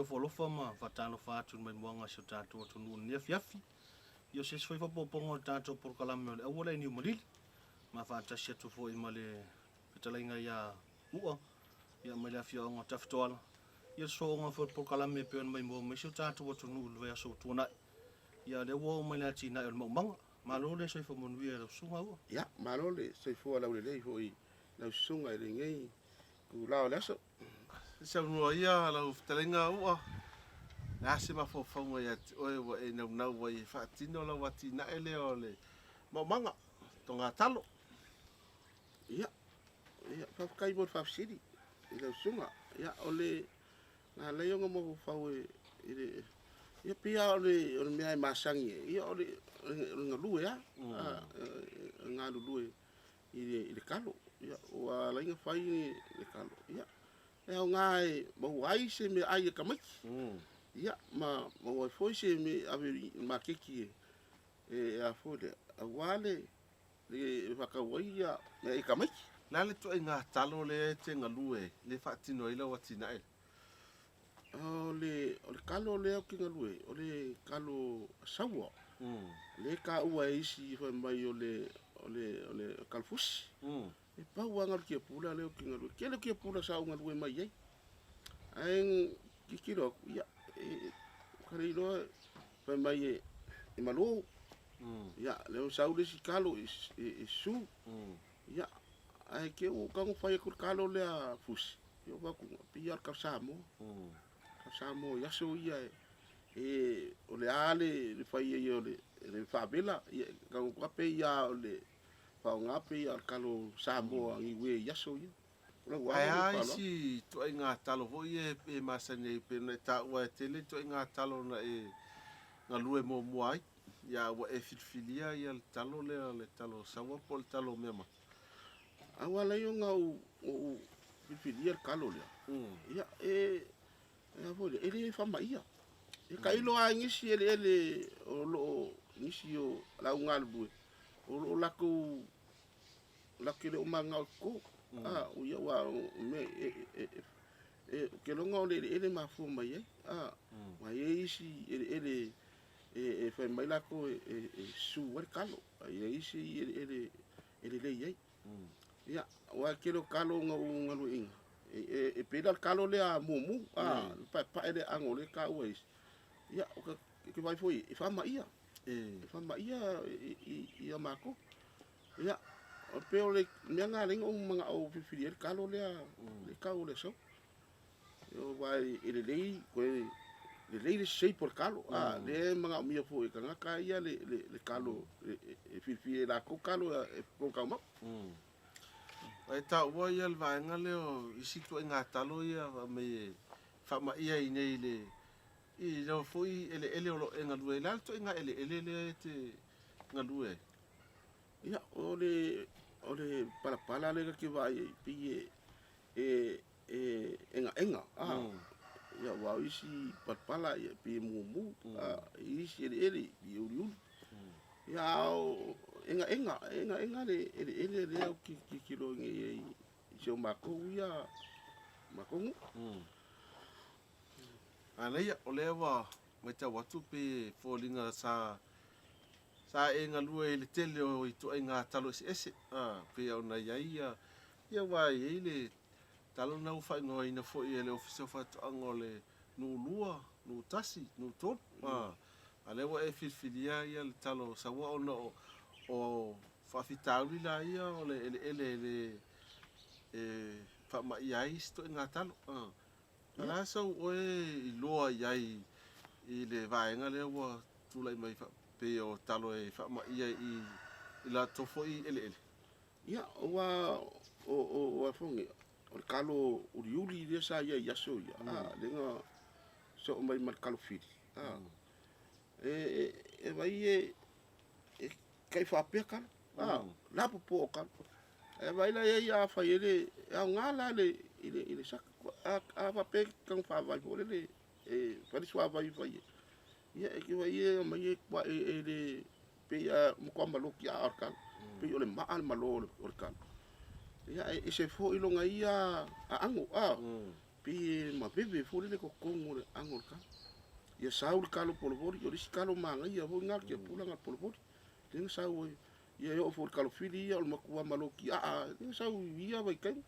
ofo alofa ma faatalofa atu i le maimoaga a si o tatou atunuu i lenei afiafi. Ia o se isi foi faaopoopoga o le tatou polokalame o le Auala i Niumalili, ma faatasi atu foi ma le fetalaiga ia U'a, ia mai le afioaga o Tafitoala, ia le sosooga foi o le polokalame e pei ona maimoa mai si o tatou atunuu i le vaiaso ua tuanai. Ia o lea ua oo mai le atinae o le maumaga. Malo le soifua manuia i lau susuga U'a. Ia, malo le soifua laulelei foi i lau susuga i lenei itula o le aso. Se saunoa ia lau fetalaiga U'a, o le a se mafaufauga ia te oe ua e naunau ai e faatino lau atinae lea o le maumaga, togatalo? Ia, ia, faafetai mo le faafesili i lau susuga. Ia, o le na ala ai ona mafaufau e i le ia pei lava o le o le mea e masani ai, ia o le o le galue lava, a galulue i le talo. Ia, ua ala ai ona fai le talo, ia, e aoga e maua ai se meaai a tamaiti, ia, ma maua ai foi se mea e ave i le maketi e a foi lea, aua le faatau ai meaai a tamaiti. O le a le ituaiga talo lea e te galue ai, lea e faatino ai lau atinae lea? O le talo lea ou te galue ai, o le talo saua, lea e taua e isi fai mai o le talo fusi. E pau lava na o le tiapula lea ou te galue ai. Tele tiapula sa ou galue mai ai, ae tilotilo atu, ia, ua ta le iloa fai mai e malo. Ia, lea ua sau le isi talo e susu. Ia, ae te i ua ou tago fai atu i le talo lea fusi, ia ou vaai atu, e pei lava o le talo Samoa. Talo Samoa i aso ia e o le a le fai ai o le faavela, ia e tago atu lava pei lava o le faaaoga pei lava o le talo Samoa niue i aso ia. Ae a isi ituaiga talo foi ia e masani ai pei ona e taua e tele ituaiga talo na e galue muamua ai, ia ua e filifilia ia le talo lea o le talo saua po o le talo meamata? A ua ala ai ona ou filifilia le talo lea, ia e a foi lea, e le faamaia. E tailo lava i nisi eleele o lo o, nisi o le au galulue o lo o latou latou te le o mananao e toto. A, ia aua o mea ou te iloa o le eleele e mafua mai ai. A, aua e i ai isi eleele e fai mai latou e susu ai le talo, ae i ai isi eleele e lelei ai. Ia, aua e tele o talo na ou galueaiina, e pei la o le talo lea mumu, a, le paepae lea aano lea e taua e isi, ia, ou te vaai foi e faamaia, e faamaia ia matou. Ia, e pei o le mea lena e ala ai ona ou manao e filifili ai le talo lea, le tau o le aso. Aua e lelei, toe lelei le shape o le talo, a, lea e manaomia foi e tagata ia le talo, e filifili e latou talo e fofoga taumafa. Ae taua ia le vaega lea o isi ituaiga talo ia aumai e faamaia i inei i le i lau foi eleele o lo o e galue ai. O le a le ituaiga eleele lea e te galue ai? Ia, o le o le palapala lea ta te vaai ai, pei e egaega, a. Ia, aua o isi palapala e pei e mumu, a i isi eleele e pei e uliuli. Ia, a o egaega, egaega le eleele lea ou te tilotilo nei i ai i si o matou ia matou nuu. Manaia, o lea ua matau atu pei e foliga sa Sa e galue i le tele o ituaiga talo eseese, a, pei ona i ai ia, ia aua e i ai le talo lena ua faaigoaina foi e le Ofisa o Faatoaga o le nuu lua, nuu tasi, nuu tolu, a, a lea ua e filifilia ia le talo saua ona o, o faafitauli la ia o le eleele e le, e faamaia ai isi ituaiga talo, a. O le a sau oe iloa i ai i le vaega lea ua tulai mai pei o talo e faamaia i latou foi eleele? Ia, aua o a foi nei, o le talo uliuli lea sa i ai i aso ia, a, lea na soo mai ma le talo fili, a, e vaai e tai faapea talo, a, lapopoa o talo. Ae vaai la i ai a fai ai le, e aoga la le, i le, i le saka. A faapea e tago faavai foi lele, e fai le suavai e fai ai, ia e te vaai e aumai e e le, pei a matua maloki lava o le talo. Pei o le maa le malo o le talo. Ia ae ese foi lona ia aano, a. pei e maveve foi lele totogo o le ago o le kalo. Ia sau le kalo polovoli, o le isi kalo manaia foi lena le tiapula na o le polovoli, lea na sau ai. Ia e oo foi i le kalo fili ia o le matua maloki aa lea na sau i ia vaitaimi.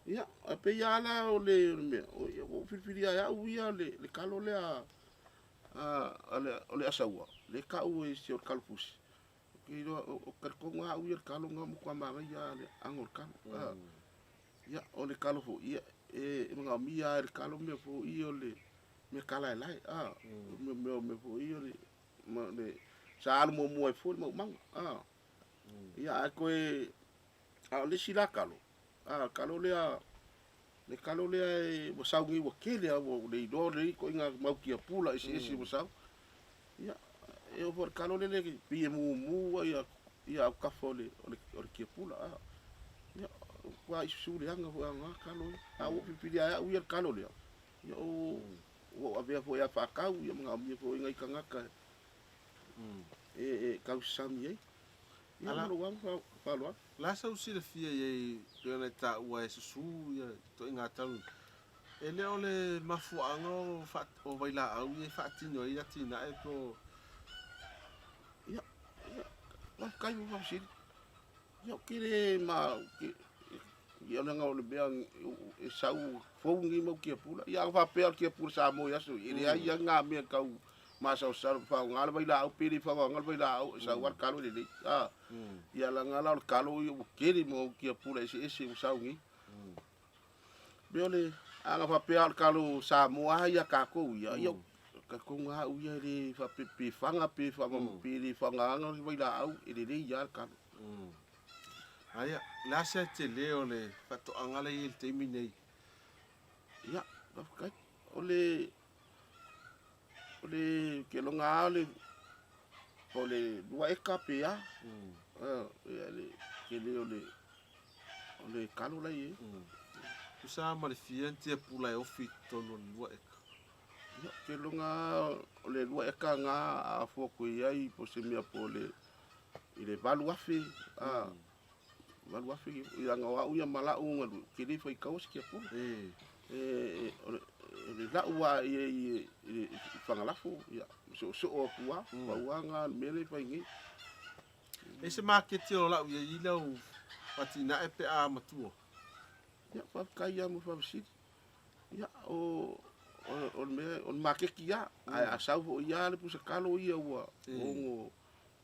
Ia, ae pei lava la o le mea, ua ou filifilia e au ia le kalo lea o le asaua, lea e tau e isi o le kalo fusi. Ou te iloa, ou te talitonu lava au ia le kalo lena ua matua manaia lava le ago o le kalo. Ia, o le kalo foi, ia, e manaomia lava e le kalo mea foi ia o le mea talaelae, a, o mea foi ia o le, sa alu muamua ai foi le maumaga, a. Ia, ae toe, a o le isi la kalo, a, kalo lea, le kalo lea ua sau nei ua tele lava, ua le iloa le ituaiga mau tiapula eseese ua sau. Ia, e oo foi i le kalo lele e pei e mumu ia autafa o le tiapula. A, ia, ua matua isusu leaga foi lava o na kalo ia. A ua ou filifilia lava e au ia le kalo lea, ia ua ou avea foi e faatau, ia manaomia foi e nai tagata e tausasami ai. Ia ma lou aga faaaloalo. O le a sau silafia i ai pei ona e taua e susu ia ituaiga talo E le o le mafuaaga o vailaau ia e faatino ai atinae po o. Ia, ia, faafetai mo faafesili. Ia, ou te le ma, ia leaga o le mea e sau fou lenei mau tiapula. Ia a faapea o le tiapula Samoa i aso ia, e leai lava ni mea tau masalosalo pe faaaoga le vailaau pe le faaaogaina le vailaau, e sau lava le talo e lelei. A, ia leaga la o le talo ia ua tele mau tiapula eseese ua sau nei. Pei o le aga faapea o le talo Samoa lava ia a tatou ia, ia talitonu lava au ia e le faapea pe faga pe pe le faagaina le vailaau, e lelei lava le talo. Aia, o le a se tele o le faatoaga la e i ai i le taimi nei? Ia, faafetai. O le o le keloga lava o le o le 2 eka pe a. Le tele o le O le kalo la i ai. Tusa ma le fia ni tiapula e ofi i totonu o le 2 eka. Ia, ou te iloga o le 2 eka na a afua atu i ai po o se mea po o le i le 8,000 a 8,000 leaga o au ia ma la'u galue ou te le faitaua se tiapula. E o le la'u lava i ai i le Fagalafo ia ma soosoo atu lava pau lava lena o le mea lea e fai nei. E se maketi o lau i ai lau atinae pe a matua? Ia, faafetai lava mo le faafesili. Ia, o o le mea, o le maketi lava, ae a sau foi lava le pusa talo ia ua ono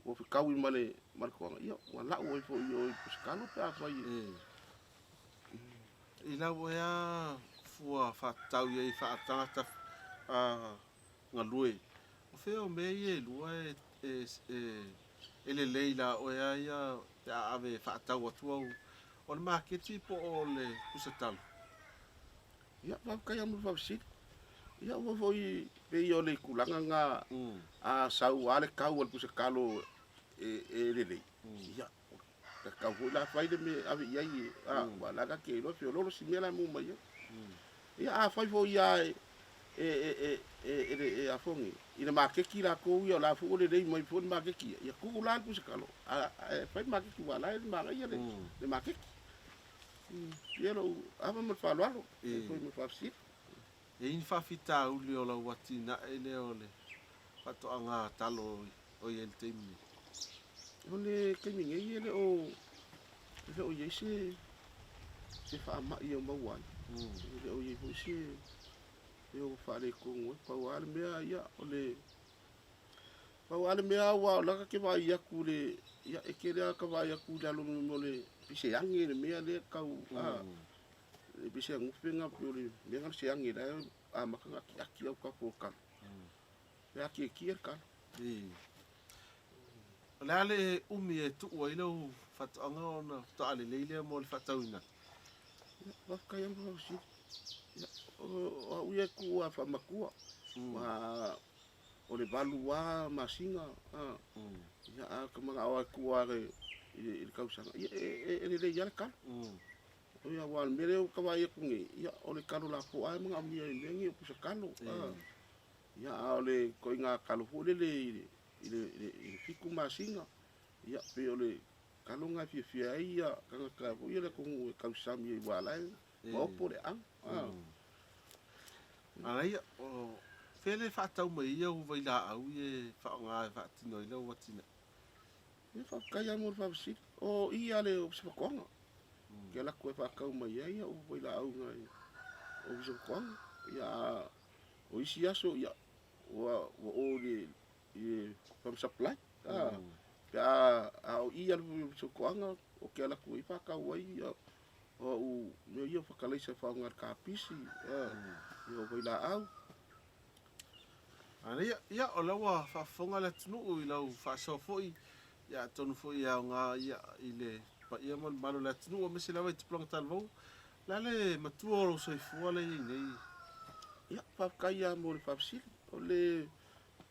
ua fetaui ma le ma le toaga, ia ua lau ai foi i o i pusa talo pe afai e. I lau ea fua faatatau i ai faatagata galue, o fea o mea ia e lua e lelei la oe a ia pe a ave e faatau atu au, o le maketi po o le pusa talo? Ia, faafetai lava mo le faafesili. Ia, ua foi pei o le tulaga lena, a sau lava le tau a le pusa talo e lelei, ia, tatau foi la fai le mea e ave i ai, aua o la e ta te iloa e feoloolo si mea la e maua mai ai. Ia, afai foi lava e a foi i le maketi latou ia o la foi ua lelei mai foi le maketi ia, ia tuu la le pusa talo ae fai le maketi aua o la e manaia le maketi. Ia lou ava ma le faaaloalo foi ma le faafesili. E i ai ni faafitauli o lau atinae lea o le faatoaga talo o i ai i le taimi nei? O le taimi nei e le o e le o i ai se se faamai o maua ai. E le o i ai foi se mea ua faaletonu ai. Pau lava le mea, ia, o le pau lava le mea aua o la ta te vaai atu i le, ia, e tele lava ta vaai atu i lalo o le pei se age le mea lea tau, a, e pei se agufe lena, pei o le mea lena o se age la e amata ona atiati autafa o talo. E atietie le talo. O le a le umi e tuu ai lau faatoaga ona faatoa lelei lea mo le faatauina atu? Ia, faafetai lava mo le faafesili. Ia, o au ia e tuu lava faamatua. Aua o le 8 lava masina, ia a ta manao lava e tuu lava i le tausaga, ia e lelei lava le talo. Ia aua o le mea lea ua ta vaai atu nei, ia o le talo lapoa lava e manaomia i mea nei o pusa talo. Ia a o le ituaiga talo foi lele i le 7 masina, ia pei o le talo lena e fiafia ai tagata foi ia o le atunuu e tausami ai aua o la e maopo le aano. Manaia, o fea le faatau mai ai au vailaau ia e faaaoga e faatino ai lau atinae? Ia faafetai lava mo le faafesili. O i lava le Ofisa Faatoaga ke alu atu e faatau mai ai au vailaau i le Ofisa Faatoaga. Ia a o isi aso ia ua o i le farm supply. Pe a o i lava le Ofisa Faatoaga ou te alu atu ai faatau ai o au mea ia o fatalaisa e faaaoga i le kapisi, ia o vailaau. Manaia, ia o lea ua faafofoga le atunuu i lau faasoa foi, ia atonu foi e aoga ia i le paia ma le mamalu o le atunuu aemaise lava i tupulaga talavou. O le a le matua o lou soifua lea e i ai nei? Ia, faafetai lava mo le faafesili. O le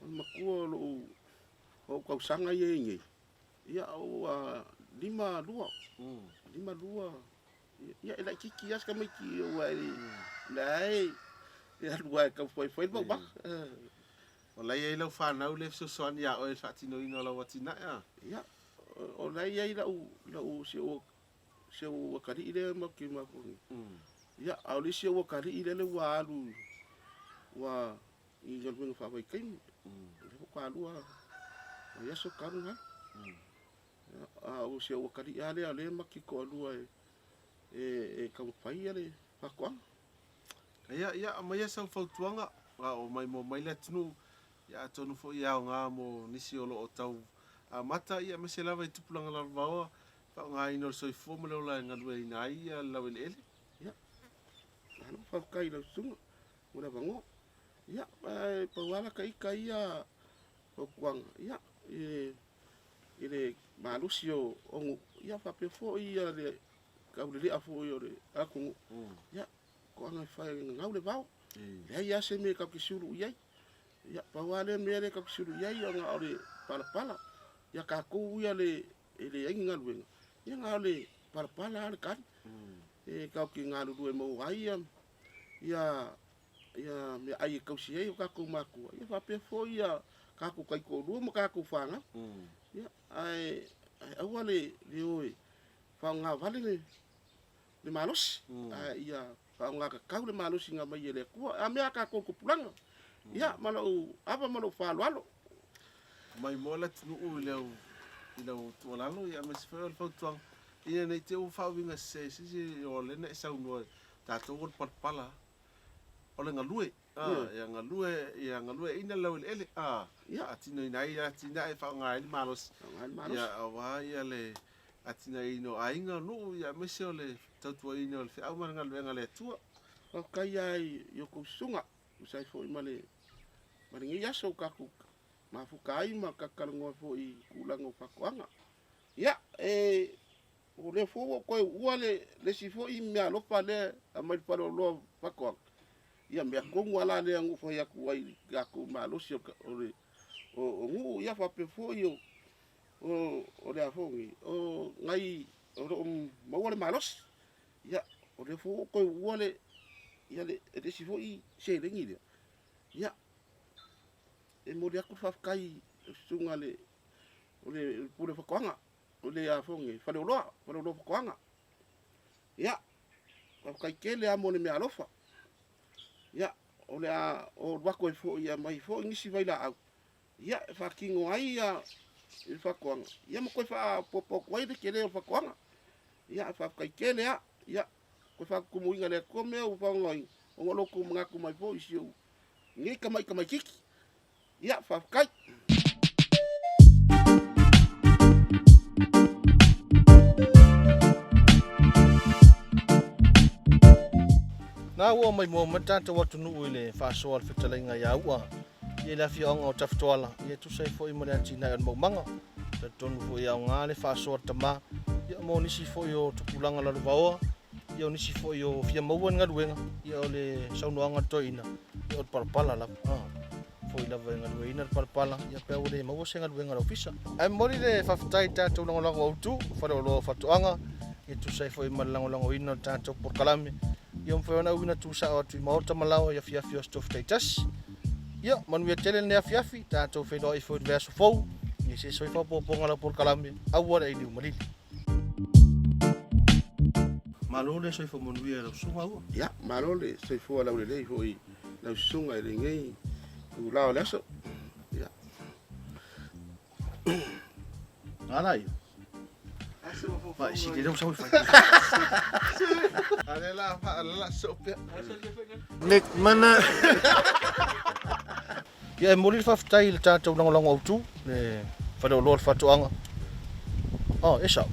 matua o lou tausaga ia e i ai nei, Ia ua 52, 52, ia e laitiiti lava si tamaiti aua o lea e alu lava e taumafai e fai le maumaga. O la e i ai lau fanau lea e fesoasoani ia oe i le faatinoina o lau atinae a? Ia, o la e i ai lau, si ou atalii lea matou te mafuta nei. Ia, a o le isi ou atalii lea ua alu ua i galuega faavaitaimi, lea faatoa 2 vaiaso talu ona alu. A o si ou atalii lava lea o lea matou te toalua e taumafai le faatoaga. Ia, ia, aumaia sau fautuaga a o maimoa mai le atunuu, ia atonu foi e aoga mo nisi o lo o tau amata, ia aemaise lava i tupulaga lalovaoa, faaaogaina o le soifua ma le ola e galueaiina ai le laueleele. Ia, malo faafetai i lau susuga mo le avanoa. Ia, ae pau lava lata ita ia fautuaga, ia, i le malosi o nuu, ia faapea foi le taulelea foi o le atunuu, ia, toaga e fai e gagau le vao, leai lava se mea tatou te sulu i ai. Ia, pau lava lea mea lea tatou te sulu i ai, na o le palapala. Ia tatou ia e leai ni galuega, ia na o le palapala lava le tali. E tatou te galulue maua ai ia meaai e tausi ai o tatou matua, ia faapea foi ia tatou taitoalua ma tatou fanau. Ia, ae aua le o e faaaoga vale le malosi, ae ia faaaoga tatau le malosi na aumai e le Atua. A mea a tatou tupulaga, ia, ma lou ava ma lou faaaloalo. Maimoa le atunuu i lau i lau tuualalo ia aemaise foi o le fautuaga ina ne i te i ua faauiga sese e se isi o lea na e saunoa tatou o le palapala o le galue ia galue ia galueaiina le laueleele faatinoina ai atinae e faaaoga ai le malosi ia aua ia le atinaeina o aiga o nuu ia aemaise o le tautuaina o le feau ma le galuega a le Atua. Faafetai lava i outou susuga e tusa ai foi ma le ma lenei aso ua tatou mafuta ai ma tatou talanoa foi i tulaga o faatoaga. Ia, e O lea foi ua ou toe uua le isi foi meaalofa lea e aumai le faleoloa o faatoaga. Ia mea tonu lava la lea na ou fai atu ai i le tatou malosi o le o nuu ia faapea foi o o le a foi nei, o nai o lo o maua le malosi. Ia, o lea foi ua ou toe uua le ia le isi foi seleni lea. Ia, e momoli atu le faafetai i le susuga i le Pule o Faatoaga. O le a foi nei, faleoloa, faleoloa faatoaga. Ia, faafetai tele lava mo le meaalofa. Ia, o le a ou alu atu ai foi e aumai foi nisi vailaau, ia, e faatino ai ia le faatoaga, ia ma toe faaopoopo atu ai le tele o le faatoaga. Ia, faafetai tele lava. Ia, toe faatutumuina e le Atua mea ua faaaogaina, ona o lo outou manatu mai foi i si ou nei tamai tamaitiiti. Ia, faafetai. Na ua maimoa mai le tatou atunuu i le faasoa a le fetalaiga ia U'a i le afioaga o Tafitoala e tusa ai foi ma le atinae o le maumaga. Talitonu foi e aoga le faasoa a le tama ia mo nisi foi o tupulaga lalovaoa ia o nisi foi o fia maua ni galuega ia o le saunoaga a le toeaina ia o le palapala lava. Foi lava e galueaiina le palapala ia pe ua le maua se galuega a le ofisa. Ae momoli le faafetai i tatou lagolago autu, faleoloa o faatoaga, e tusa ai foi ma le lagolagoina o le tatou polokalame. Ia mafai ona auina tuusao atu i maota ma laoa i afiafi o aso tofi taitasi. Ia, manuia tele lenei afiafi, tatou feiloai foi i le vaiaso fou, i se isi foi faaopoopoga o lau polokalame, aua le ailiu malili. Malo le soifua manuia i lau susuga ua. Ia, malo le soifua laulelei foi. lau susuga i lenei itula o le aso. Ia. Ala ia. Vai, si te sau fai. Ale la fa la so pea. Nick mana. Ia e momoli le faafetai i le tatou lagolago autu, le faleoloa o le faatoaga. Oh, e sao.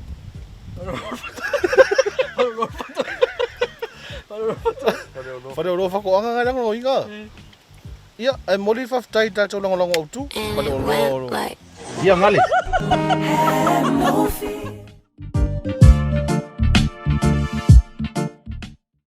Faleoloa faatoaga ngai lagolagoina. Ia, e momoli le faafetai i le tatou lagolago autu, faleoloa o Ia gale.